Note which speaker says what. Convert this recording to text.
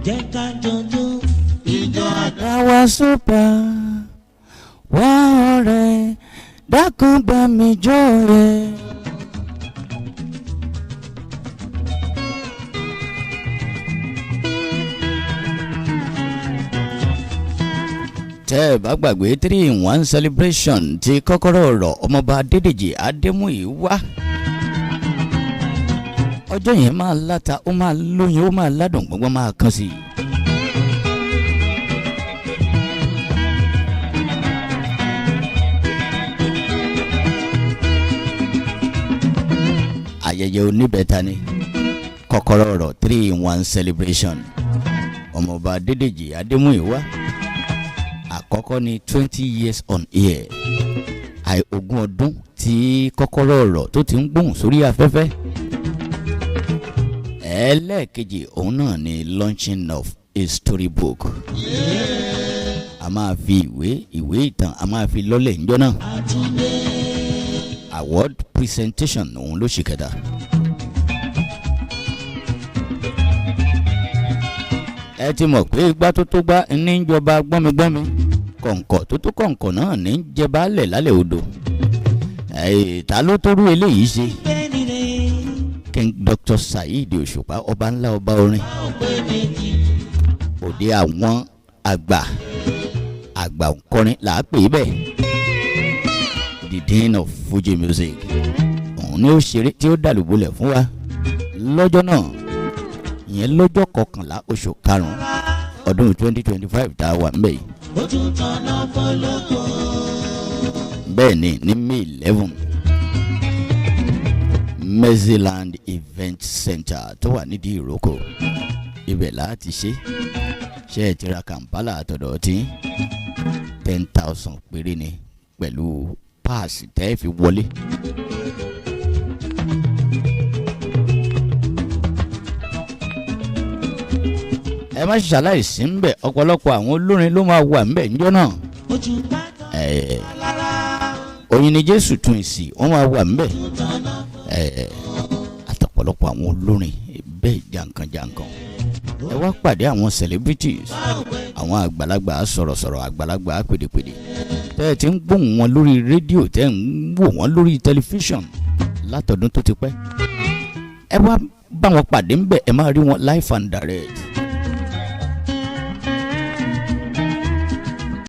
Speaker 1: Jẹ́ ká jọjọ́ ìjọ àdá.
Speaker 2: Àwa super wá, ọ̀rẹ́, dákun bá mi jó rẹ. Tẹ́ ẹ bá gbàgbé, 3 in 1 celebration ti Kọ́kọ́rọ́ Ọ̀rọ̀, Ọmọọba Adédèjì Adémúyìwá, ọjọ́ yẹn máa láta, ó máa lóyin, ó máa ládùn, gbọ́ngbọ́n máa kàn sí i. Ayẹyẹ oníbẹ̀ta ni Kọ́kọ́rọ́ Ọ̀rọ̀ 3 in 1 celebration, Ọmọọba Adédèjì Adémúyìwá. Àkọ́kọ́ ní 20 years on air, àì 20 ọdún tí Kọ́kọ́rọ́ Ọ̀rọ̀ tó ti ń gbóhùn sórí afẹ́fẹ́. Ẹlẹ́ẹ̀kejì, òun náà ni launching of a storybook. A máa fi ìwé ìtàn, a máa fi lọ́lẹ̀ ńjọ́ náà. Award presentation, òun ló ṣe kẹta. Ẹ ti mọ̀ pé igbá tó tó gbá ní ń jọba gbọ́nmigbọ́nmi, kọ̀ǹkọ̀ tó tó kọ̀ǹkọ̀ náà ní ń jẹ baálẹ̀ lálẹ́ odò. Ta ló tó rú eléyìí ṣe? King Dr. Saheed Òṣùpá, ọba ńlá, ọba orin, òde àwọn àgbà àgbà òǹkọrin là á pè é bẹ́ẹ̀, the dean of Fuji music, òun ni ó ṣeré tí ó dàlúbọlẹ̀ fún wa lọ́jọ́ náà, ìyẹn lọ́jọ́ 11 oṣù karùn-ún ọdún 2025 tá a wà ńbẹ̀ yìí.
Speaker 1: Ó tún tọ̀nà fọlọ́kọ̀.
Speaker 2: Bẹ́ẹ̀ ni, ní May 11, Mercyland Event Center tó wà nídìí ìrókò, ibẹ̀ láti ṣe. Ṣe é ti ra Kampala àtọ̀dọ̀ tí 10,000 péré ni pẹ̀lú páàsì tẹ́ fi wọlé. Ẹ má ṣàlàyé ńbẹ̀, ọ̀pọ̀lọpọ̀ àwọn olórin ló máa wà ńbẹ̀ níjọ́ náà.
Speaker 1: Ojú pátá lára.
Speaker 2: Oyin ni Jésù tún ìsì, wọ́n máa wà ńbẹ̀ àtọ̀pọ̀lọpọ̀ àwọn olórin bẹ́ẹ̀ jàǹkànjàǹkàn. Ẹ wá pàdé àwọn celebrities, àwọn àgbàlagbà sọ̀rọ̀sọ̀rọ̀, àgbàlagbà pèdèpèdè tẹ́ ẹ ti ń gbóhùn wọn lórí rédíò, tẹ́ ẹ ń wò wọ́n lórí tẹlifíṣọ̀n látọdún tó ti pẹ́. Ẹ wá bá wọn pàdé ńbẹ̀, ẹ máa rí wọn live and direct.